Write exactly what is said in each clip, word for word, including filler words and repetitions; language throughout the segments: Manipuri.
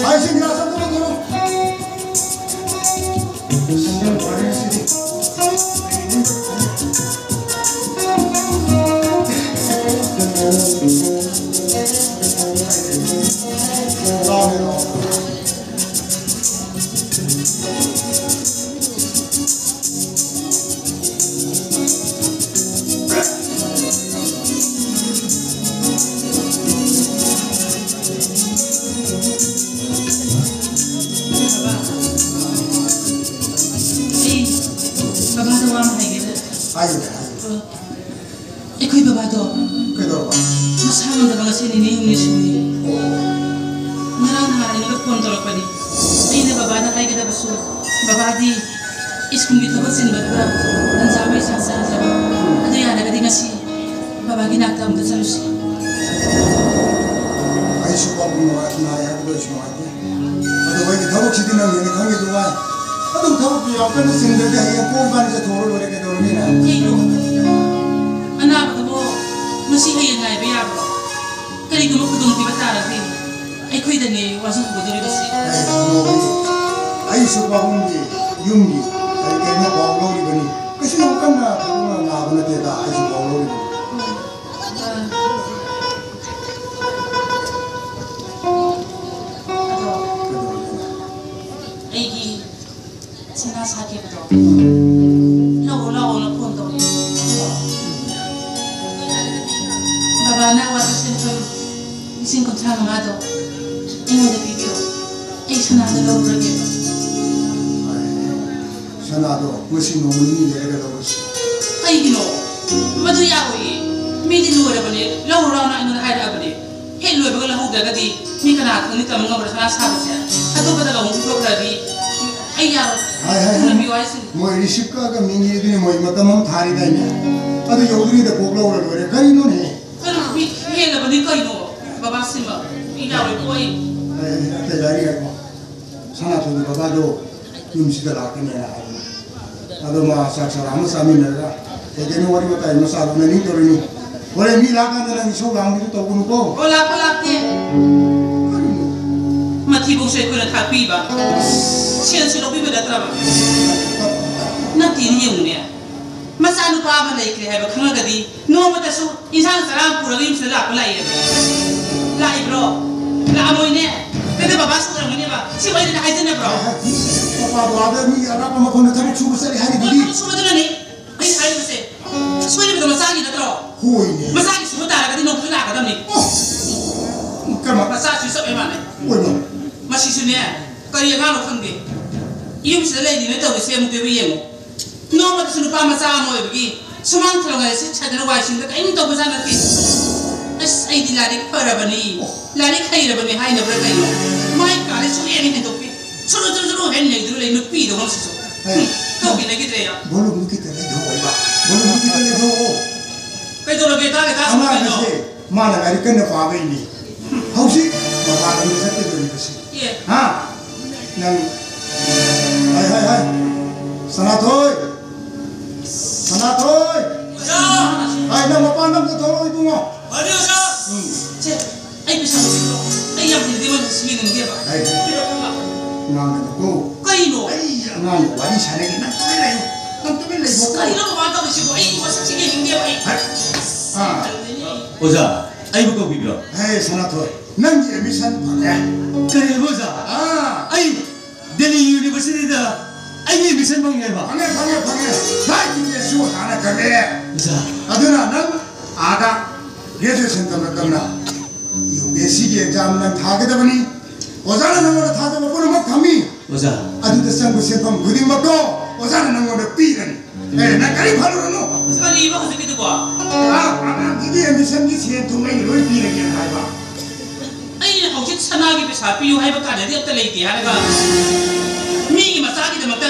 ꯍꯥꯏꯁꯤꯡ ꯒ꯭ꯂꯥꯁ ꯑꯗꯨ ꯂꯧꯊꯣꯔꯛꯎ꯫ ꯑꯩ ꯕꯕꯥꯗ ꯋꯥ ꯑꯃ ꯍꯥꯏꯒꯦ꯫ ꯍꯥꯏꯌꯨꯅꯦ, ꯍꯥꯏꯌꯨꯅꯦ꯫ ꯑꯩꯈꯣꯏ ꯕꯕꯥꯗꯣ ꯀꯩꯗꯧꯔꯕ? ꯃꯁꯥ ꯉꯝꯗꯕ ꯉꯁꯤ ꯅꯤꯅꯤ ꯍꯨꯝꯅꯤ ꯁꯨꯔꯦ꯫ ꯑꯣ꯫ ꯉꯔꯥꯡ ꯅꯍꯥꯟ ꯑꯩꯉꯣꯟꯗ ꯐꯣꯟ ꯇꯧꯔꯛꯄꯅꯤ꯫ ꯑꯩꯅ ꯕꯕꯥꯗ ꯍꯥꯏꯒꯗꯕꯁꯨ ꯕꯕꯥꯗꯤ ꯁ꯭ꯀꯨꯜꯒꯤ ꯊꯕꯛ ꯆꯤꯟꯕꯗꯨꯗ ꯇꯟꯖꯥ ꯃꯩ ꯆꯥ ꯆꯥꯗ꯭ꯔꯕ꯫ ꯑꯗꯨ ꯌꯥꯔꯒꯗꯤ ꯉꯁꯤ ꯕꯕꯥꯒꯤ ꯅꯥꯛꯇ ꯑꯃꯨꯛꯇ ꯆꯠꯂꯨꯁꯤ꯫ ꯑꯩꯁꯨ ꯄꯥꯕꯨꯡ ꯅꯨꯡꯉꯥꯏ-, ꯅꯥꯏ ꯍꯥꯏꯕꯗꯣ ꯑꯩꯁꯨ ꯅꯨꯡꯉꯥꯏꯇꯦ꯫ ꯑꯗꯨꯕꯨ ꯑꯩꯒꯤ ꯊꯕꯛꯁꯤꯗꯤ ꯅꯪ ꯍꯦꯟꯅ ꯈꯪꯉꯤꯗꯨ ꯉꯥꯏ꯫ ꯑꯗꯨꯝ ꯊꯕꯛꯇꯨ ꯌꯥꯝ ꯀꯟꯅ ꯆꯤꯟꯗ꯭ꯔꯗꯤ ꯍꯌꯦꯡ ꯀꯣꯛ ꯏꯕꯥꯅꯤ ꯆꯠꯊꯣꯛꯑꯒ ꯂꯣꯏꯔꯦ, ꯀꯩꯗꯧꯔꯒꯦꯅꯦ? ꯀꯩꯅꯣ? ꯑꯅꯥꯕꯗꯨꯕꯨ ꯉꯁꯤ ꯍꯌꯦꯡ ꯉꯥꯏꯕ ꯌꯥꯕ꯭ꯔꯣ? ꯀꯔꯤꯒꯨꯝꯕ ꯈꯨꯗꯣꯡꯊꯤꯕ ꯇꯥꯔꯗꯤ ꯑꯩꯈꯣꯏꯗꯅꯦ ꯋꯥꯖꯍꯧꯒꯗꯧꯔꯤꯕꯁꯦ꯫ ꯑꯦ, ꯀꯩꯅꯣꯒꯤ, ꯑꯩꯁꯨ ꯄꯥꯕꯨꯡꯒꯤ ꯌꯨꯝꯒꯤ ꯀꯔꯤ ꯀꯔꯤꯅꯣ ꯄꯥꯎ ꯂꯧꯔꯤꯕꯅꯤ꯫ ꯀꯩꯁꯨ ꯌꯥꯝ ꯀꯟꯅ ꯊꯣꯏꯗꯣꯛꯅ ꯅꯥꯕ ꯅꯠꯇꯦꯗ, ꯑꯩꯁꯨ ꯄꯥꯎ ꯂꯧꯔꯤꯕꯅꯤ꯫ ꯑꯗꯣ ꯀꯩꯗꯧꯔꯒꯦ? ꯑꯩꯒꯤ ꯁꯅꯥ ꯁꯥꯈꯤꯕꯗꯣ ꯂꯧꯔꯣ ꯂꯥꯛꯑꯣꯅ ꯐꯣꯟ ꯇꯧꯔꯛꯑꯦ꯫ ꯕꯕꯥꯅ ꯑꯋꯥꯠꯄ ꯁꯦꯟꯐꯝ ꯂꯤꯁꯤꯡ ꯀꯨꯟꯊ꯭ꯔꯥ ꯃꯉꯥꯗꯣ ꯑꯩꯉꯣꯟꯗ ꯄꯤꯕꯤꯔꯣ, ꯑꯩ ꯁꯅꯥꯗꯣ ꯂꯧꯔꯨꯔꯒꯦꯕ꯫ ꯁꯅꯥꯗꯣ ꯉꯁꯤ ꯅꯣꯡꯃ ꯅꯤꯅꯤ ꯂꯩꯔꯒ ꯂꯧꯔꯁꯤ꯫ ꯀꯩꯒꯤꯅꯣ? ꯃꯗꯨ ꯌꯥꯔꯣꯏꯌꯦ꯫ ꯃꯤꯗꯤ ꯂꯣꯏꯔꯕꯅꯦ, ꯂꯧꯔꯨ ꯂꯥꯎꯅ ꯑꯩꯉꯣꯟꯗ ꯍꯥꯏꯔꯛꯑꯕꯅꯦ꯫ ꯍꯦꯛ ꯂꯣꯏꯕꯒ ꯂꯧꯍꯧꯗ꯭ꯔꯒꯗꯤ ꯃꯤ ꯀꯅꯥ ꯈꯪꯅꯤ ꯇꯝꯕ ꯉꯝꯕ꯭ꯔꯥ ꯁꯅꯥ ꯁꯥꯕꯁꯦ? ꯑꯇꯣꯞꯄꯗ ꯂꯧꯍꯣꯡ ꯄꯤꯊꯣꯛꯈ꯭ꯔꯗꯤ ꯑꯩ ꯌꯥꯔꯣꯏ꯫ ꯍꯥꯏ, ꯍꯥꯏ, ꯍꯥꯏ꯫ ꯊꯨꯅ ꯄꯤꯌꯨ ꯍꯥꯏꯁꯤꯅꯤ꯫ ꯃꯣꯏ ꯔꯤꯁꯤꯞ ꯀꯛꯑꯒ ꯃꯤꯡ ꯏꯔꯗꯨꯅꯤ, ꯃꯣꯏ ꯃꯇꯝ ꯑꯃ ꯊꯥꯔꯤꯗꯥꯏꯅꯦ? ꯑꯗꯨ ꯌꯧꯗ꯭ꯔꯤꯉꯩꯗ ꯀꯣꯛ ꯂꯧꯔ ꯂꯣꯏꯔꯦ꯫ ꯀꯔꯤꯅꯣꯅꯦ? ꯀꯩꯅꯣ, ꯃꯤ ꯍꯦꯜꯂꯕꯅꯤ ꯀꯩꯅꯣ? ꯕꯕꯥ ꯁꯤꯃ ꯑꯩ ꯌꯥꯔꯣꯏꯀꯣ ꯑꯩ꯫ ꯑꯦ, ꯑꯇꯩ ꯂꯥꯏꯔꯤ ꯉꯥꯏꯈꯣ꯫ ꯁꯅꯥꯊꯣꯏꯒꯤ ꯕꯕꯥꯗꯣ ꯌꯨꯝꯁꯤꯗ ꯂꯥꯛꯀꯅꯦꯅ ꯍꯥꯏꯕꯅꯤ꯫ ꯑꯗꯣ ꯃꯥ ꯆꯥꯛ ꯆꯔꯥ ꯑꯃ ꯆꯥꯃꯤꯟꯅꯔꯒ ꯀꯩ ꯀꯩꯅꯣ ꯋꯥꯔꯤ ꯋꯥꯇꯥꯏ ꯃꯆꯥ ꯂꯧꯅꯅꯤꯡ ꯇꯧꯔꯤꯅꯤ꯫ ꯍꯣꯔꯦꯟ ꯃꯤ ꯂꯥꯛꯀꯥꯟꯗ ꯅꯪ ꯏꯁꯧ ꯂꯥꯡꯕꯤꯗꯨ ꯇꯧꯒꯅꯨꯀꯣ꯫ ꯑꯣ, ꯂꯥꯛꯄ ꯂꯥꯛꯇꯦ꯫ ꯁꯦ ꯑꯩꯈꯣꯏꯅ ꯊꯥꯛꯄꯤꯕ, ꯁꯦꯟꯁꯨ ꯂꯧꯕꯤꯕ ꯅꯠꯇ꯭ꯔꯕ? ꯅꯠꯇꯦꯅꯦ, ꯌꯦꯡꯉꯨꯅꯦ, ꯃꯆꯥꯅꯨꯄꯥ ꯑꯃ ꯂꯩꯈ꯭ꯔꯦ ꯍꯥꯏꯕ ꯈꯪꯉꯒꯗꯤ ꯅꯣꯡꯃꯇꯁꯨ ꯏꯟꯁꯥꯡ ꯆꯔꯥ ꯑꯃ ꯄꯨꯔꯒ ꯌꯨꯝꯁꯤꯗ ꯂꯥꯛꯄ ꯂꯥꯛꯑꯦ? ꯂꯥꯛꯏꯕ꯭ꯔꯣ? ꯂꯥꯛꯑꯝꯃꯣꯏꯅꯦ꯫ ꯀꯩꯗꯧ ꯕꯕꯥꯁꯨ ꯑꯣꯏꯔꯝꯒꯅꯦꯕ? ꯁꯤ ꯋꯥꯔꯤꯗ ꯍꯥꯏꯖꯟꯅꯕ꯭ꯔꯣ? ꯄꯄꯥ ꯕꯕꯥꯗ ꯃꯤ ꯑꯔꯥꯞꯄ ꯃꯐꯝꯗ ꯊꯕꯛ ꯁꯨꯕ ꯆꯠꯂꯤ ꯍꯥꯏꯔꯤꯗꯨꯗꯤ꯫ ꯊꯕꯛ ꯁꯨꯕꯗꯨꯅꯅꯤ ꯑꯩꯅ ꯍꯥꯏꯔꯤꯕꯁꯦ꯫ ꯁꯣꯏꯔꯤꯕꯗꯣ ꯃꯆꯥꯒꯤ ꯅꯠꯇ꯭ꯔꯣ? ꯍꯣꯏꯅꯦ꯫ ꯃꯆꯥꯒꯤ ꯁꯨꯕ ꯇꯥꯔꯒꯗꯤ ꯅꯣꯡꯃꯁꯨ ꯂꯥꯛꯀꯗꯕꯅꯤ꯫ ꯑꯣ! ꯀꯃ- ꯃꯆꯥꯁꯨ ꯆꯞ ꯃꯥꯟꯅꯩ꯫ ꯍꯣꯏꯅꯦ꯫ ꯃꯁꯤꯁꯨꯅꯦ, ꯀꯔꯤ ꯑꯉꯥꯡꯅꯣ ꯈꯪꯗꯦ꯫ ꯌꯨꯝꯁꯤꯗ ꯂꯩꯔꯤꯉꯩ ꯇꯧꯔꯤꯁꯦ ꯑꯃꯨꯛꯇꯣꯏꯕ ꯌꯦꯡꯉꯣ꯫ ꯅꯣꯡꯃꯇꯁꯨ ꯅꯨꯄꯥ ꯃꯆꯥ ꯑꯃ ꯑꯣꯏꯕꯒꯤ ꯁꯨꯃꯥꯡ ꯊꯦꯂꯣꯡ ꯍꯥꯏꯔ ꯁꯤꯠ ꯁꯥꯗꯅ ꯋꯥꯏ ꯁꯤꯟꯗ ꯀꯔꯤꯝ ꯇꯧꯕꯖꯥꯠ ꯅꯠꯇꯦ꯫ ꯑꯁ, ꯑꯩꯗꯤ ꯂꯥꯏꯔꯤꯛ ꯐꯔꯕꯅꯤ, ꯂꯥꯏꯔꯤꯛ ꯍꯩꯔꯕꯅꯤ ꯍꯥꯏꯅꯕ꯭ꯔꯥ ꯀꯩꯅꯣ? ꯃꯥꯏ ꯀꯥꯂꯦ ꯁꯨꯛꯍꯦꯟ ꯍꯦꯟꯗꯣꯛꯄꯤ꯫ ꯁꯨꯔꯨ ꯁꯨꯔꯨ ꯁꯨꯔꯨ ꯍꯦꯟ ꯅꯩꯗꯨꯅ ꯂꯩ ꯅꯨꯄꯤꯗꯧꯅ ꯁꯤꯁꯨ꯫ ꯍꯩ꯫ ꯍꯨꯝ, ꯇꯧꯈꯤꯅꯈꯤꯗ꯭ꯔꯦ ꯌꯥ꯫ ꯚꯣꯂꯨꯝꯗꯨ ꯈꯤꯇ ꯂꯩꯊꯧꯑꯣ ꯏꯃꯥ꯫ ꯚꯣꯂꯨꯝꯗꯨ ꯈꯤꯇ ꯂꯩꯊꯧꯑꯣ꯫ ꯀꯩꯗꯧꯔꯒꯦ? ꯇꯥꯒꯦ, ꯇꯥꯁꯤ ꯀꯩꯅꯣ꯫ ꯑꯉꯥꯡ ꯑꯁꯦ ꯃꯥꯅ ꯂꯥꯏꯔꯤꯛ ꯀꯟꯅ ꯄꯥꯕꯩꯅꯤ꯫ ꯍꯧꯖꯤꯛ ꯃꯄꯥꯟ ꯂꯝꯗ ꯆꯠꯀꯗꯧꯔꯤꯕꯁꯤ꯫ ꯑꯦ꯫ ꯍꯥ? ꯅꯪ, ꯍꯥꯏ, ꯍꯥꯏ, ꯍꯥꯏ꯫ ꯁꯅꯥꯊꯣꯏ! ꯁꯅꯥꯊꯣꯏ! ꯑꯣꯖꯥ! ꯍꯥꯏ, ꯅꯪ ꯃꯄꯥꯟ ꯂꯝꯗ ꯊꯣꯛꯂꯛꯑꯣ, ꯏꯕꯨꯡꯉꯣ꯫ ꯐꯅꯤ, ꯑꯣꯖꯥ! ꯎꯝ꯫ ꯁꯦ, ꯑꯩ ꯄꯩꯁꯥ ꯄꯤꯔꯛꯑꯣ꯫ ꯑꯩ ꯌꯥꯝ ꯍꯦꯟꯗꯦ, ꯃꯣꯏ ꯁꯤ ꯌꯦꯡꯅꯤꯡꯗꯦꯕ꯫ ꯍꯥꯏ, ꯍꯥꯏ꯫ ꯄꯤꯔꯛꯑꯣ, ꯄꯤꯔꯛꯑꯣ꯫ ꯉꯥꯡꯒꯅꯨꯀꯣ꯫ ꯀꯩꯅꯣ? ꯑꯩ ꯑꯉꯥꯡꯒ ꯋꯥꯔꯤ ꯁꯥꯟꯅꯒꯦ꯫ ꯅꯪ ꯇꯨꯃꯤꯟ ꯂꯩꯌꯨ꯫ ꯅꯪ ꯇꯨꯃꯤꯟ ꯂꯩꯌꯨ꯫ ꯑꯁ, ꯀꯔꯤꯅꯣ ꯃꯥ ꯇꯧꯔꯤꯁꯤꯕꯣ? ꯑꯩ ꯃꯁꯛꯁꯤ ꯌꯦꯡꯅꯤꯡꯗꯦꯕ, ꯑꯩ꯫ ꯍꯥꯏ꯫ ꯑꯥ꯫ ꯇꯜꯂꯦꯅꯦ꯫ ꯑꯣꯖꯥ, ꯑꯩꯕꯨ ꯀꯧꯕꯤꯕ꯭ꯔꯣ? ꯍꯦ, ꯁꯅꯥꯊꯣꯏ, ꯅꯪꯒꯤ ꯑꯦꯗꯃꯤꯁꯟ ꯐꯪꯉꯦ꯫ ꯀꯔꯤ ꯍꯥꯏꯕ, ꯑꯣꯖꯥ? ꯑꯥ꯫ ꯑꯩ ꯗꯦꯜꯂꯤ ꯌꯨꯅꯤꯚꯔꯁꯤꯇꯤꯗ ꯑꯩꯒꯤ ꯑꯦꯗꯃꯤꯁꯟ ꯐꯪꯉꯦꯕ? ꯐꯪꯉꯦ, ꯐꯪꯉꯦ, ꯐꯪꯉꯦ꯫ ꯐ꯭ꯂꯥꯏꯠ ꯇꯤꯀꯦꯠꯁꯨ ꯍꯥꯟꯅ ꯀꯛꯑꯦ꯫ ꯑꯣꯖꯥ꯫ ꯑꯗꯨꯅ ꯅꯪ ꯑꯥꯗ ꯒ꯭ꯔꯦꯖꯨꯑꯦꯁꯟ ꯇꯝꯅ ꯇꯝꯅ ꯌꯨ ꯄꯤ ꯑꯦꯁ ꯁꯤꯒꯤ ꯑꯦꯛꯖꯥꯝ ꯅꯪ ꯊꯥꯒꯗꯕꯅꯤ꯫ ꯑꯣꯖꯥꯅ ꯅꯪꯉꯣꯟꯗ ꯊꯥꯖꯕ ꯄꯨꯝꯅꯃꯛ ꯊꯝꯃꯤ꯫ ꯑꯣꯖꯥ꯫ ꯑꯗꯨꯗ ꯆꯪꯕ ꯁꯦꯟꯐꯝ ꯈꯨꯗꯤꯡꯃꯛꯇꯣ ꯑꯣꯖꯥꯅ ꯅꯪꯉꯣꯟꯗ ꯄꯤꯔꯅꯤ꯫ ꯑꯦ, ꯅꯪ ꯀꯔꯤꯝ ꯈꯜꯂꯨꯔꯅꯨ꯫ ꯀꯔꯤꯕ ꯍꯧꯖꯤꯛꯀꯤꯗꯨꯕꯣ? ꯑꯥ, ꯑꯉꯥꯡꯁꯤꯒꯤ ꯑꯦꯗꯃꯤꯁꯟꯒꯤ ꯁꯦꯟ ꯊꯨꯝ ꯑꯩꯅ ꯂꯣꯏ ꯄꯤꯔꯒꯦꯅ ꯍꯥꯏꯕ꯫ ꯑꯩꯅ ꯍꯧꯖꯤꯛ ꯁꯅꯥꯒꯤ ꯄꯩꯁꯥ ꯄꯤꯌꯨ ꯍꯥꯏꯕ ꯀꯥꯟꯗꯗꯤ ꯑꯝꯇ ꯂꯩꯇꯦ ꯍꯥꯏꯔꯒ, ꯃꯤꯒꯤ ꯃꯆꯥꯒꯤꯗꯃꯛꯇ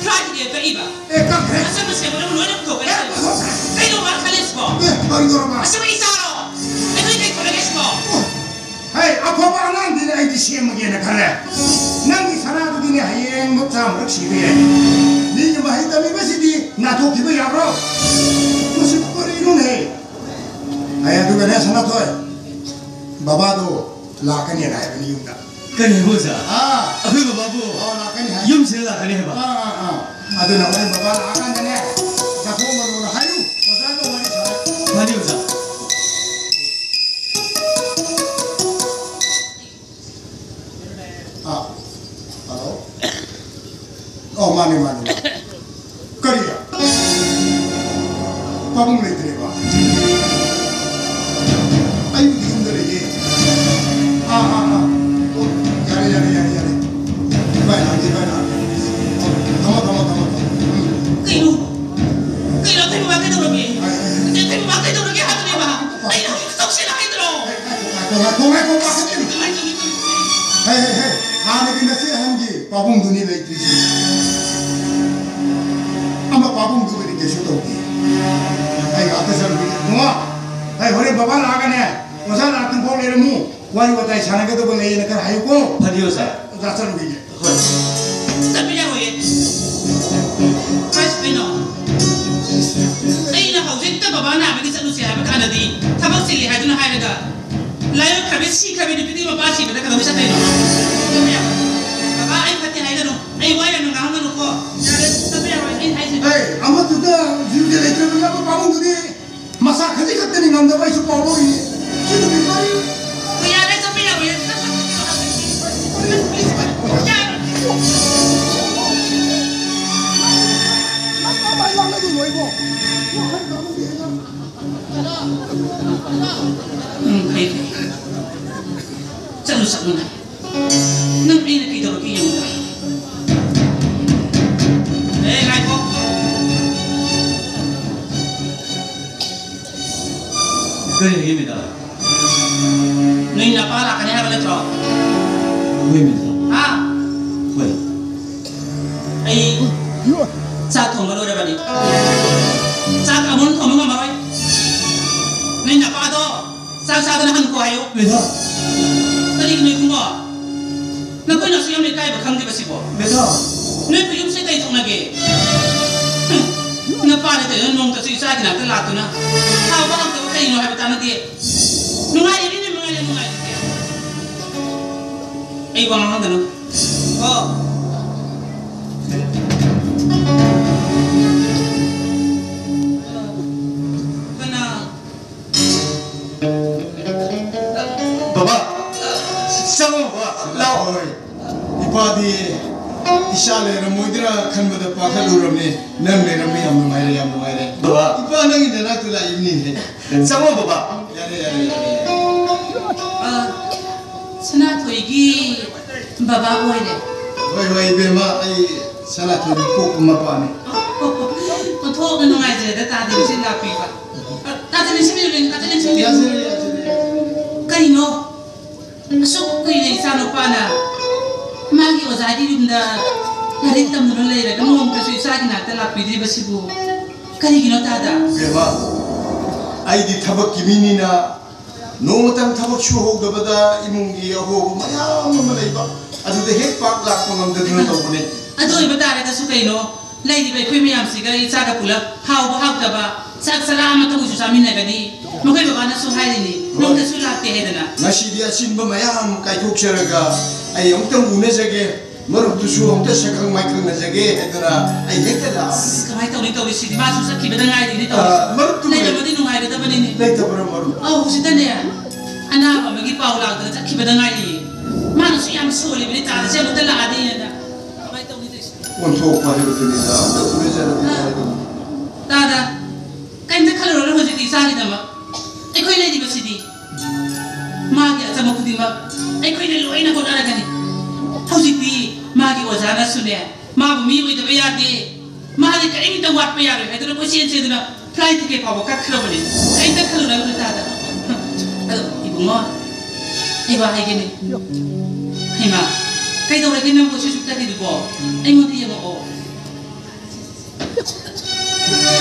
ꯐ꯭ꯂꯥꯏꯠ ꯇꯤꯀꯦꯠ ꯀꯛꯏꯕ꯫ ꯑꯦ, ꯀꯛꯈ꯭ꯔꯦ꯫ ꯑꯁꯦꯡꯕ ꯁꯦꯡꯕ ꯅꯪ ꯂꯣꯏꯅ ꯄꯨꯊꯣꯛꯈ꯭ꯔꯦ꯫ ꯑꯦ, ꯄꯨꯊꯣꯛꯈ꯭ꯔꯦ꯫ ꯀꯩꯅꯣ ꯃꯥ ꯈꯜꯂꯤꯁꯤꯕꯣ? ꯑꯦ, ꯀꯔꯤꯅꯣ ꯃꯥ? ꯑꯁꯤꯕꯨ ꯏꯆꯥꯔꯣ? ꯑꯩꯈꯣꯏ ꯀꯩ ꯈꯜꯂꯒꯦ ꯁꯤꯕꯣ? ꯑꯣ, ꯍꯩ, ꯑꯐꯕ ꯑꯉꯥꯡꯗꯤꯅꯦ ꯑꯩꯗꯤ ꯁꯦꯝꯃꯒꯦꯅ ꯈꯜꯂꯦ꯫ ꯅꯪꯒꯤ ꯁꯅꯥꯗꯨꯗꯤꯅꯦ ꯍꯌꯦꯡꯃꯛ ꯆꯥꯝꯃꯔꯛ ꯁꯤꯕ ꯌꯥꯏ꯫ ꯃꯤꯒꯤ ꯃꯍꯩ ꯇꯝꯃꯤꯕꯁꯤꯗꯤ ꯅꯥꯊꯣꯛꯈꯤꯕ ꯌꯥꯕ꯭ꯔꯣ? ꯃꯁꯤ ꯀꯔꯤꯅꯣꯅꯦ? ꯑꯩ ꯑꯗꯨꯒꯅꯦ, ꯁꯅꯥꯊꯣꯏ, ꯕꯕꯥꯗꯣ ꯂꯥꯛꯀꯅꯦꯅ ꯍꯥꯏꯕꯅꯤ ꯌꯨꯝꯗ꯫ ꯀꯔꯤ ꯍꯥꯏꯕ ꯑꯣꯖꯥ? ꯑꯥ꯫ ꯑꯩꯈꯣꯏ ꯕꯕꯥꯕꯨ ꯑꯣ, ꯂꯥꯛꯀꯅꯤ ꯍꯥꯏ꯫ ꯌꯨꯝꯁꯤꯗ ꯂꯥꯛꯀꯅꯤ ꯍꯥꯏꯕ? ꯑꯥ, ꯑꯥ, ꯑꯥ꯫ ꯑꯗꯨꯅ ꯍꯣꯔꯦꯟ ꯕꯕꯥ ꯂꯥꯛꯑꯀꯥꯟꯗꯅꯦ, ꯆꯥꯊꯣꯛꯑꯝꯃꯅꯣꯅ ꯍꯥꯏꯌꯨ꯫ ꯑꯣꯖꯥꯒ ꯋꯥꯔꯤ ꯁꯥꯟꯅ-꯫ ꯐꯅꯤ ꯑꯣꯖꯥ꯫ ꯑꯥ, ꯍꯜꯂꯣ꯫ ꯑꯣ, ꯃꯥꯅꯦ, ꯃꯥꯅꯦ, ꯃꯥꯅꯦ꯫ ꯀꯔꯤ? ꯄꯥꯕꯨꯡ ꯂꯩꯇ꯭ꯔꯦꯕ? ꯑꯩꯕꯨꯗꯤ ꯌꯨꯝꯗ ꯂꯩꯌꯦ꯫ ꯑꯥ, ꯑꯥ, ꯑꯥ꯫ ꯑꯣ, ꯌꯥꯔꯦ, ꯌꯥꯔꯦ, ꯌꯥꯔꯦ, ꯌꯥꯔꯦ꯫ ꯏꯕꯥꯏ ꯂꯥꯛꯑꯒꯦ, ꯏꯕꯥꯏ ꯂꯥꯛꯑꯒꯦ꯫ ꯊꯝꯃꯣ, ꯊꯝꯃꯣ, ꯊꯝꯃꯣ, ꯊꯝꯃꯣ꯫ ꯎꯝ꯫ ꯀꯩꯅꯣ? ꯀꯩꯅꯣ, ꯑꯩꯈꯣꯏ ꯃꯃꯥ ꯀꯩꯗꯧꯔꯒꯦ? ꯑꯩ, ꯑꯩ, ꯑꯩ꯫ ꯑꯩꯈꯣꯏ ꯃꯃꯥ ꯀꯩꯗꯧꯔꯒꯦ ꯍꯥꯏꯕꯅꯦꯕ? ꯑꯩꯅ ꯍꯧꯖꯤꯛ ꯇꯧꯁꯤꯜꯂꯣ ꯍꯥꯏꯗ꯭ꯔꯣ? ꯉꯥꯏꯈꯣ, ꯉꯥꯏꯈꯣ, ꯉꯥꯏꯈꯣ, ꯉꯥꯏꯈꯣ, ꯉꯥꯏꯈꯣ꯫ ꯀꯃꯥꯏ ꯇꯧꯅꯤ, ꯇꯧꯅꯤ, ꯇꯧꯅꯤ? ꯍꯦ, ꯍꯦ, ꯍꯦ, ꯍꯥꯟꯅꯒꯤ ꯅꯆꯦ ꯑꯍꯟꯒꯤ ꯄꯥꯕꯨꯡꯗꯨꯅꯤ ꯂꯩꯇ꯭ꯔꯤꯁꯦ꯫ ꯑꯃ ꯄꯥꯕꯨꯡꯗꯨꯕꯨꯗꯤ ꯀꯩꯁꯨ ꯇꯧꯗꯦ꯫ ꯑꯩ ꯉꯥꯛꯇ ꯆꯠꯂꯨꯈꯤꯒꯦ꯫ ꯏꯕꯨꯡꯉꯣ, ꯑꯩ ꯍꯣꯔꯦꯟ ꯕꯕꯥ ꯂꯥꯛꯑꯒꯅꯦ, ꯑꯣꯖꯥ ꯂꯥꯛꯇ꯭ꯔꯤ ꯐꯥꯎ ꯂꯩꯔꯝꯃꯨ꯫ ꯋꯥꯔꯤ ꯋꯥꯇꯥꯏ ꯁꯥꯟꯅꯒꯗꯕ ꯂꯩꯌꯦꯅ ꯈꯔ ꯍꯥꯏꯌꯨꯀꯣ꯫ ꯐꯅꯤ ꯑꯣꯖꯥ꯫ ꯑꯣꯖꯥ ꯆꯠꯂꯨꯈꯤꯒꯦ꯫ ꯍꯣꯏ꯫ ꯆꯠꯄ ꯌꯥꯔꯣꯏꯌꯦ꯫ ꯀꯥꯏ ꯆꯠꯇꯣꯏꯅꯣ? ꯑꯩꯅ ꯍꯧꯖꯤꯛꯇ ꯕꯕꯥ ꯅꯥꯕꯒꯤ ꯆꯠꯂꯨꯁꯦ ꯍꯥꯏꯕ ꯀꯥꯟꯗꯗꯤ ꯊꯕꯛ ꯆꯤꯜꯂꯤ ꯍꯥꯏꯗꯨꯅ ꯍꯥꯏꯔꯒ ꯂꯥꯏꯑꯣꯏꯈ꯭ꯔꯕꯤ ꯁꯤꯈ꯭ꯔꯕꯤ ꯅꯨꯄꯤꯗꯨꯒꯤ ꯃꯄꯥ ꯁꯤꯕꯗ ꯀꯩꯗꯧꯕꯩ ꯆꯠꯇꯣꯏꯅꯣ? ꯆꯠꯄ ꯌꯥꯔꯣꯏ꯫ ꯕꯕꯥ, ꯑꯩ ꯐꯠꯇꯦ ꯍꯥꯏꯒꯅꯨ꯫ ꯑꯩ ꯋꯥ ꯌꯥꯝꯅ ꯉꯥꯡꯒꯅꯨꯀꯣ꯫ ꯌꯥꯔꯦ, ꯆꯠꯄ ꯌꯥꯔꯣꯏ꯫ ꯑꯩꯅ ꯍꯥꯏꯁꯤꯅꯤ꯫ ꯑꯦ, ꯑꯃꯗꯨꯗ ꯌꯨꯝꯗ ꯂꯩꯇ꯭ꯔꯕꯅꯤ, ꯑꯃ ꯄꯥꯕꯨꯡꯗꯨꯗꯤ ꯃꯁꯥ ꯈꯖꯤꯛ ꯈꯛꯇꯅꯤ ꯉꯝꯗꯕ, ꯑꯩꯁꯨ ꯄꯥꯎ ꯂꯧꯔꯤꯅꯤ꯫ ꯁꯤ ꯅꯨꯄꯤ ꯀꯔꯤ? ꯌꯥꯔꯦ, ꯆꯠꯄ ꯌꯥꯔꯣꯏꯌꯦ꯫ ꯌꯥꯔꯣꯏ꯫ ꯅꯪ ꯀꯃꯥꯏ ꯂꯥꯛꯅꯗꯣꯏꯅꯣ ꯑꯩꯕꯣ? ꯋꯥꯈꯜ ꯈꯟꯕ ꯍꯦꯟꯅ꯫ ꯎꯝ, ꯐꯩ, ꯐꯩ꯫ ꯆꯠꯂꯨ, ꯆꯠꯂꯨ ꯅꯪ꯫ ꯅꯪ ꯑꯩꯅ ꯀꯩꯗꯧꯔꯒꯦ ꯌꯦꯡꯉꯨ꯫ ꯑꯦ, ꯉꯥꯏꯈꯣ꯫ ꯀꯔꯤ ꯂꯩꯒꯦ, ꯃꯦꯗꯥꯝ? ꯅꯣꯏ ꯅꯄꯥ ꯂꯥꯛꯀꯅꯤ ꯍꯥꯏꯕ ꯅꯠꯇ꯭ꯔꯣ? ꯍꯣꯏ, ꯃꯦꯗꯥꯝ꯫ ꯍꯥ? ꯍꯣꯏ꯫ ꯑꯩ ꯆꯥꯛ ꯊꯣꯡꯕ ꯂꯣꯏꯔꯕꯅꯤ꯫ ꯆꯥꯛ ꯑꯃꯨꯛ ꯊꯣꯡꯕ ꯉꯝꯃꯔꯣꯏ꯫ ꯅꯣꯏ ꯅꯄꯥꯗꯣ ꯆꯥꯛ ꯆꯥꯗꯅ ꯍꯟꯈꯣ ꯍꯥꯏꯌꯨ꯫ ꯃꯦꯗꯥꯝ꯫ ꯀꯔꯤꯒꯤꯅꯣ ꯏꯕꯨꯡꯉꯣ? ꯅꯈꯣꯏꯅ ꯑꯁꯨꯛ ꯌꯥꯝꯅ ꯏꯀꯥꯏꯕ ꯈꯪꯗ꯭ꯔꯤꯕꯁꯤꯕꯣ? ꯃꯦꯗꯥꯝ꯫ ꯅꯣꯏ ꯌꯨꯝꯁꯦ ꯀꯩ ꯊꯣꯛꯅꯒꯦ? ꯍꯨꯝ꯫ ꯅꯄꯥꯅ ꯇꯧꯔꯤꯗꯨꯅ ꯅꯣꯡꯃꯇꯁꯨ ꯏꯆꯥꯒꯤ ꯅꯥꯛꯇ ꯂꯥꯛꯇꯨꯅ ꯍꯥꯎꯕ ꯍꯥꯎꯇꯕ ꯀꯔꯤꯅꯣ ꯍꯥꯏꯕ ꯇꯥꯟꯅꯗꯦ꯫ ꯅꯨꯡꯉꯥꯏꯔꯤꯕꯅꯤ, ꯅꯨꯡꯉꯥꯏꯔꯤ, ꯅꯨꯡꯉꯥꯏꯔꯤ꯫ ꯑꯩ ꯋꯥ ꯉꯥꯡꯗꯅꯨ꯫ ꯀꯣ꯫ ꯀꯅꯥ? ꯕꯕꯥ, ꯆꯪꯉꯣ ꯕꯕꯥ, ꯂꯥꯛꯑꯣ꯫ ꯍꯣꯏ꯫ ꯏꯄꯥꯗꯤ ꯏꯆꯥ ꯂꯩꯔꯝꯃꯣꯏꯗ꯭ꯔꯥ ꯈꯟꯕꯗ ꯄꯥꯈꯠꯂꯨꯔꯕꯅꯦ꯫ ꯅꯪ ꯂꯩꯔꯝꯃꯤ, ꯌꯥꯝ ꯅꯨꯡꯉꯥꯏꯔꯦ, ꯌꯥꯝ ꯅꯨꯡꯉꯥꯏꯔꯦ꯫ ꯕꯕꯥ꯫ ꯏꯄꯥ ꯅꯪꯒꯤ ꯅꯅꯥꯛꯇ ꯂꯥꯛꯏꯕꯅꯤꯅꯦ꯫ ꯆꯪꯉꯣ ꯕꯕꯥ꯫ ꯌꯥꯔꯦ, ꯌꯥꯔꯦ, ꯌꯥꯔꯦ, ꯌꯥꯔꯦ꯫ ꯑ, ꯁꯅꯥꯊꯣꯏꯒꯤ ꯕꯕꯥ ꯑꯣꯏꯔꯦ꯫ ꯍꯣꯏ, ꯍꯣꯏ, ꯏꯕꯦꯝꯃ, ꯑꯩ ꯁꯅꯥꯊꯣꯏꯒꯤ ꯄꯣꯛꯄ ꯃꯄꯥꯅꯤ꯫ ꯑꯣꯟꯊꯣꯛꯅ ꯅꯨꯡꯉꯥꯏꯖꯔꯦꯗ ꯇꯥꯗ ꯅꯤꯡꯁꯤꯡ ꯂꯥꯛꯄꯤꯕ꯫ ꯑ, ꯇꯥꯗ ꯅꯤꯡꯁꯤꯡꯕꯤꯌꯨ, ꯇꯥꯗ ꯅꯤꯡꯁꯤꯡꯕꯤꯌꯨ꯫ ꯌꯥꯖꯔꯦ, ꯌꯥꯖꯔꯦ, ꯌꯥꯖꯔꯦ꯫ ꯀꯩꯅꯣ? ꯑꯁꯨꯛ ꯀꯨꯏꯅ ꯏꯆꯥꯅꯨꯄꯥꯅ ꯃꯥꯒꯤ ꯑꯣꯖꯥꯒꯤ ꯌꯨꯝꯗ ꯂꯥꯏꯔꯤꯛ ꯇꯝꯗꯨꯅ ꯂꯩꯔꯒ ꯅꯣꯡꯃꯇꯁꯨ ꯏꯆꯥꯒꯤ ꯅꯥꯛꯇ ꯂꯥꯛꯄꯤꯗ꯭ꯔꯤꯕꯁꯤꯕꯨ ꯀꯔꯤꯒꯤꯅꯣ ꯇꯥꯗ? ꯕꯦꯝꯃ, ꯑꯩꯗꯤ ꯊꯕꯛꯀꯤ ꯃꯤꯅꯤꯅ ꯅꯣꯡꯃꯇꯪ ꯊꯕꯛ ꯁꯨꯍꯧꯗꯕꯗ ꯏꯃꯨꯡꯒꯤ ꯑꯍꯣꯕ ꯃꯌꯥꯝ ꯑꯃ ꯂꯩꯕ, ꯑꯗꯨꯗ ꯍꯦꯛ ꯄꯥꯛ ꯂꯥꯛꯄ ꯉꯝꯗꯗꯨꯅ ꯇꯧꯕꯅꯦ꯫ ꯑꯗꯨ ꯑꯣꯏꯕ ꯇꯥꯔꯒꯁꯨ ꯀꯩꯅꯣ? ꯂꯩꯔꯤꯕ ꯑꯩꯈꯣꯏ ꯃꯌꯥꯝꯁꯤꯒ ꯏꯆꯥꯒ ꯄꯨꯂꯞ ꯍꯥꯎꯕ ꯍꯥꯎꯇꯕ ꯆꯥꯛ ꯆꯔꯥ ꯑꯃꯇ ꯑꯣꯏꯁꯨ ꯆꯥꯃꯤꯟꯅꯒꯅꯤ꯫ ꯃꯈꯣꯏ ꯕꯕꯥꯅꯁꯨ ꯍꯥꯏꯔꯤꯅꯤ, ꯍꯣꯏ꯫ ꯅꯣꯡꯃꯇꯁꯨ ꯂꯥꯛꯇꯦ ꯍꯥꯏꯗꯅ꯫ ꯉꯁꯤꯗꯤ ꯑꯆꯤꯟꯕ ꯃꯌꯥꯝ ꯀꯥꯏꯊꯣꯛꯆꯔꯒ ꯑꯩ ꯑꯃꯨꯛꯇꯪ ꯎꯅꯖꯒꯦ, ꯃꯔꯨꯞꯇꯨꯁꯨ ꯑꯃꯨꯛꯇ ꯁꯛꯈꯪ ꯃꯥꯏꯈꯪꯅꯖꯒꯦ ꯍꯥꯏꯗꯅ ꯑꯩ ꯍꯦꯛꯇ ꯂꯥꯛꯑꯕꯅꯤ꯫ ꯑꯁ, ꯀꯃꯥꯏꯅ ꯇꯧꯅꯤ ꯇꯧꯔꯤꯁꯤꯗꯤ? ꯃꯥꯁꯨ ꯆꯠꯈꯤꯕꯗ ꯉꯥꯏꯔꯤꯅꯤ ꯇꯧꯔꯤꯁꯤ꯫ ꯑ, ꯃꯔꯨꯞꯇꯨ ꯂꯩꯔꯝꯃꯗꯤ ꯅꯨꯡꯉꯥꯏꯒꯗꯕꯅꯤꯅꯦ꯫ ꯂꯩꯇꯕ꯭ꯔꯥ ꯃꯔꯨꯞ? ꯑꯧ, ꯍꯧꯖꯤꯛꯇꯅꯦ ꯑꯅꯥꯕ ꯑꯃꯒꯤ ꯄꯥꯎ ꯂꯥꯛꯇꯅ ꯆꯠꯈꯤꯕꯗ ꯉꯥꯏꯔꯤꯌꯦ꯫ ꯃꯥꯅꯁꯨ ꯌꯥꯝ ꯁꯣꯜꯂꯤꯕꯅꯤ, ꯇꯥꯗ ꯁꯤ ꯑꯃꯨꯛꯇ ꯂꯥꯛꯑꯗꯤꯅ꯫ ꯀꯃꯥꯏꯅ ꯇꯧꯅꯤ ꯇꯧꯔꯤꯁꯤ? ꯑꯣꯟꯊꯣꯛꯄ ꯍꯥꯏꯕꯗꯨꯅꯤꯗ, ꯑꯝꯇ ꯎꯅꯖꯔꯗꯤ ꯐꯔꯗꯧꯅꯤ꯫ ꯇꯥꯗ, ꯀꯩꯝꯇ ꯈꯜꯂꯨꯔꯅꯨ ꯍꯧꯖꯤꯛꯇꯤ ꯏꯆꯥꯒꯤꯗꯃꯛ꯫ ꯑꯩꯈꯣꯏ ꯂꯩꯔꯤꯕꯁꯤꯗꯤ ꯃꯥꯒꯤ ꯑꯆꯝꯕ ꯈꯨꯗꯤꯡꯃꯛ ꯑꯩꯈꯣꯏꯅ ꯂꯣꯏꯅ ꯍꯣꯠꯅꯔꯒꯅꯤ꯫ ꯍꯧꯖꯤꯛꯇꯤ ꯃꯥꯒꯤ ꯑꯣꯖꯥꯅꯁꯨꯅꯦ, ꯃꯥꯕꯨ ꯃꯤ ꯑꯣꯏꯗꯕ ꯌꯥꯗꯦ, ꯃꯥꯗꯤ ꯀꯔꯤꯝꯇ ꯋꯥꯠꯄ ꯌꯥꯔꯣꯏ ꯍꯥꯏꯗꯨꯅ ꯀꯣꯏꯆꯦꯟ ꯆꯦꯟꯗꯨꯅ flight ticket ꯐꯥꯎꯕ ꯀꯛꯈ꯭ꯔꯕꯅꯤ꯫ ꯀꯔꯤꯝꯇ ꯈꯜꯂꯨꯅꯨ ꯇꯥꯗ꯫ ꯑꯗꯣ ꯏꯕꯨꯡꯉꯣ, ꯑꯩ ꯋꯥ ꯍꯥꯏꯒꯦꯅꯦ꯫ ꯍꯩꯃꯥ, ꯀꯩꯗꯧꯔꯒꯦ ꯅꯪꯕꯨ ꯁꯤ ꯁꯨꯛꯇꯗꯤꯗꯨꯕꯣ? ꯑꯩꯉꯣꯟꯗ ꯌꯦꯡꯉꯛꯑꯣ꯫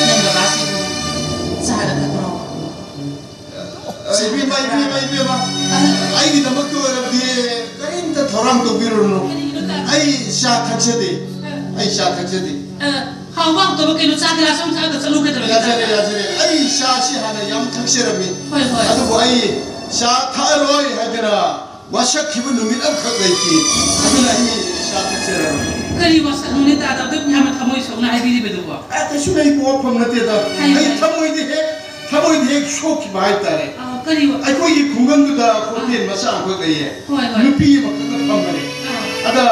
ꯅꯪ ꯕꯕꯥꯁꯤꯕꯨ ꯆꯥꯒ ꯊꯛꯄ꯭ꯔꯣ? ꯏꯕꯦꯝꯃ, ꯏꯕꯦꯝꯃ, ꯏꯕꯦꯝꯃ, ꯑꯩꯒꯤꯗꯃꯛꯇ ꯑꯣꯏꯔꯕꯗꯤ ꯀꯔꯤꯝꯇ ꯊꯧꯔꯥꯡ ꯇꯧꯕꯤꯔꯨꯔꯅꯨ꯫ ꯀꯔꯤꯒꯤꯅꯣ ꯇꯥꯗ? ꯑꯩ ꯆꯥ ꯊꯛꯆꯗꯦ꯫ ꯑꯩ ꯆꯥ ꯊꯛꯆꯗꯦ꯫ ꯑ, ꯍꯥꯎꯕ ꯍꯥꯎꯇꯕ ꯀꯩꯅꯣ ꯆꯥ ꯒꯤꯂꯥꯁ ꯑꯃ ꯊꯛꯑꯒ ꯆꯠꯂꯨ ꯀꯩꯗꯧꯔꯒꯦ? ꯌꯥꯖꯔꯦ, ꯌꯥꯖꯔꯦ꯫ ꯑꯩ ꯆꯥꯁꯤ ꯍꯥꯟꯅ ꯌꯥꯝ ꯊꯛꯆꯔꯝꯃꯤ꯫ ꯍꯣꯏ, ꯍꯣꯏ꯫ ꯑꯗꯨꯕꯨ ꯑꯩ ꯆꯥ ꯊꯛꯑꯔꯣꯏ ꯍꯥꯏꯗꯅ ꯋꯥꯁꯛꯈꯤꯕ ꯅꯨꯃꯤꯠ ꯑꯃꯈꯛ ꯂꯩꯇꯦ꯫ ꯑꯗꯨꯅ ꯑꯩ ꯆꯥ ꯊꯛꯆꯔꯔꯣꯏ꯫ ꯀꯔꯤ ꯋꯥꯁꯛꯅꯣꯅꯦ ꯇꯥꯗꯕꯗ ꯌꯥꯝꯅ ꯊꯃꯣꯏ ꯁꯣꯛꯅ ꯍꯥꯏꯕꯤꯔꯤꯕꯗꯨꯕꯣ? ꯑꯦ, ꯀꯩꯁꯨ ꯂꯩꯕ ꯋꯥꯐꯝ ꯅꯠꯇꯦꯗ꯫ ꯍꯥꯏꯌꯨ, ꯑꯩ ꯍꯥꯏꯌꯨ꯫ ꯊꯃꯣꯏꯗꯤ ꯍꯦꯛ, ꯊꯃꯣꯏꯗꯤ ꯍꯦꯛ ꯁꯣꯛꯈꯤꯕ ꯍꯥꯏꯇꯥꯔꯦ꯫ ꯑꯥ, ꯀꯔꯤ ꯋꯥ-? ꯑꯩꯈꯣꯏꯒꯤ ꯈꯨꯡꯒꯪꯗꯨꯗ ꯍꯣꯇꯦꯜ ꯑꯥ꯫ ꯃꯆꯥ ꯑꯃꯈꯛ ꯂꯩꯌꯦ꯫ ꯍꯣꯏ, ꯍꯣꯏ꯫ ꯅꯨꯄꯤ ꯑꯃꯈꯛꯅ ꯐꯝꯕꯅꯦ꯫ ꯑꯥ꯫ ꯑꯗ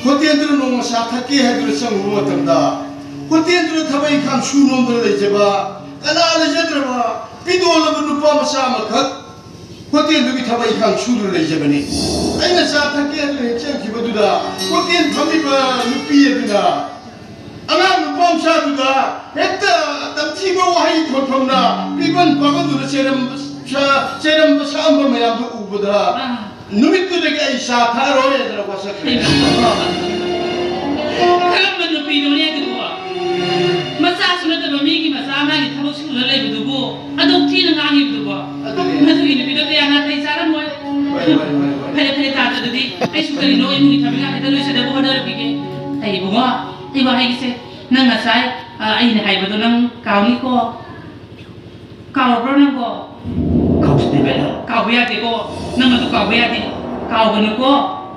ꯍꯣꯇꯦꯜꯗꯨꯗ ꯅꯣꯡꯃ ꯆꯥ ꯊꯛꯀꯦ ꯍꯥꯏꯗꯨꯅ ꯆꯪꯉꯨꯕ ꯃꯇꯝꯗ, ꯍꯣꯇꯦꯜꯗꯨꯗ ꯊꯕꯛ ꯏꯪꯈꯥꯡ ꯁꯨ ꯅꯣꯝꯗꯅ ꯂꯩꯖꯕ, ꯀꯅꯥ ꯂꯩꯖꯗ꯭ꯔꯕ, ꯄꯤꯗꯣꯜꯂꯕ ꯅꯨꯄꯥ ꯃꯆꯥ ꯑꯃꯈꯛ ꯍꯣꯇꯦꯜꯗꯨꯒꯤ ꯊꯕꯛ ꯏꯪꯈꯥꯡ ꯁꯨꯗꯨꯅ ꯂꯩꯖꯕꯅꯤ꯫ ꯑꯩꯅ ꯆꯥ ꯊꯛꯀꯦ ꯍꯥꯏꯗꯨꯅ ꯍꯦꯛ ꯆꯪꯈꯤꯕꯗꯨꯗ, ꯍꯣꯇꯦꯜ ꯐꯝꯃꯤꯕ ꯅꯨꯄꯤ ꯑꯗꯨꯅ ꯑꯉꯥꯡ ꯅꯨꯄꯥ ꯃꯆꯥꯗꯨꯗ ꯍꯦꯛꯇ ꯇꯝꯊꯤꯕ ꯋꯥꯍꯩ ꯊꯣꯟꯐꯝꯅ ꯄꯤꯕꯟ ꯄꯥꯕꯟꯗꯨꯅ ꯆꯦꯔꯝ-, ꯆ-, ꯆꯦꯔꯝꯕ ꯁꯥꯝꯕ ꯃꯌꯥꯝꯗꯨ ꯎꯕꯗ, ꯑꯥ꯫ ꯅꯨꯃꯤꯠꯇꯨꯗꯒꯤ ꯑꯩ ꯆꯥ ꯊꯛꯑꯔꯣꯏ ꯍꯥꯏꯗꯅ ꯋꯥꯁꯛꯈ꯭ꯔꯦ꯫ ꯍꯩꯃꯥ꯫ ꯀꯔꯝꯕ ꯅꯨꯄꯤꯅꯣꯅꯦ ꯑꯗꯨꯕꯣ? ꯃꯆꯥꯁꯨ ꯅꯠꯇꯕ ꯃꯤꯒꯤ ꯃꯆꯥ ꯃꯥꯒꯤ ꯊꯕꯛ ꯁꯨꯔ ꯂꯩꯕꯗꯨꯕꯨ ꯑꯗꯨꯛ ꯊꯤꯅ ꯉꯥꯡꯉꯤꯕꯗꯨꯕꯣ? ꯑꯗꯨꯅꯦ꯫ ꯃꯗꯨꯒꯤ ꯅꯨꯄꯤꯗꯣ ꯀꯌꯥ ꯅꯥꯇꯩ ꯆꯥꯔꯝꯃꯣꯏ꯫ ꯍꯣꯏ, ꯍꯣꯏ, ꯍꯣꯏ, ꯍꯣꯏ꯫ ꯐꯔꯦ, ꯐꯔꯦ, ꯇꯥꯗ꯭ꯔꯗꯤ ꯑꯩꯁꯨ ꯀꯔꯤꯅꯣ ꯏꯃꯨꯡꯒꯤ ꯊꯕꯛ ꯏꯪꯈꯥꯡ ꯈꯤꯇ ꯂꯣꯏꯁꯤꯟꯅꯕ ꯍꯣꯠꯅꯔꯛꯈꯤꯒꯦ꯫ ꯑꯩ ꯏꯕꯨꯡꯉꯣ, ꯑꯩ ꯋꯥꯍꯩꯁꯦ ꯅꯪ ꯉꯁꯥꯏ, ꯑ, ꯑꯩꯅ ꯍꯥꯏꯕꯗꯣ ꯅꯪ ꯀꯥꯎꯅꯤꯀꯣ? ꯀꯥꯎꯔꯕ꯭ꯔꯣ ꯅꯪꯕꯣ? ꯀꯥꯎꯁꯤꯗꯤ ꯀꯩꯅꯣ? ꯀꯥꯎꯕ ꯌꯥꯗꯦꯀꯣ꯫ ꯅꯪ ꯑꯗꯨ ꯀꯥꯎꯕ ꯌꯥꯗꯦ꯫ ꯀꯥꯎꯒꯅꯨꯀꯣ꯫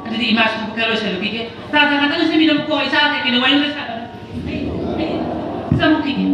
ꯑꯗꯨꯗꯤ ꯏꯃꯥꯁꯨ ꯊꯕꯛ ꯈꯔ ꯂꯣꯏꯁꯜꯂꯨꯈꯤꯒꯦ꯫ ꯇꯥ, ꯇꯥ, ꯉꯥꯛꯇꯪ ꯂꯣꯏꯁꯟꯕꯤꯔꯝꯃꯨꯀꯣ꯫ ꯏꯆꯥ ꯀꯩ ꯀꯩꯅꯣ ꯋꯥꯔꯤ ꯂꯣꯏꯁꯜꯂꯝꯃꯣ꯫ ꯑꯩ, ꯑꯩ ꯆꯪꯉꯨꯈꯤꯒꯦ꯫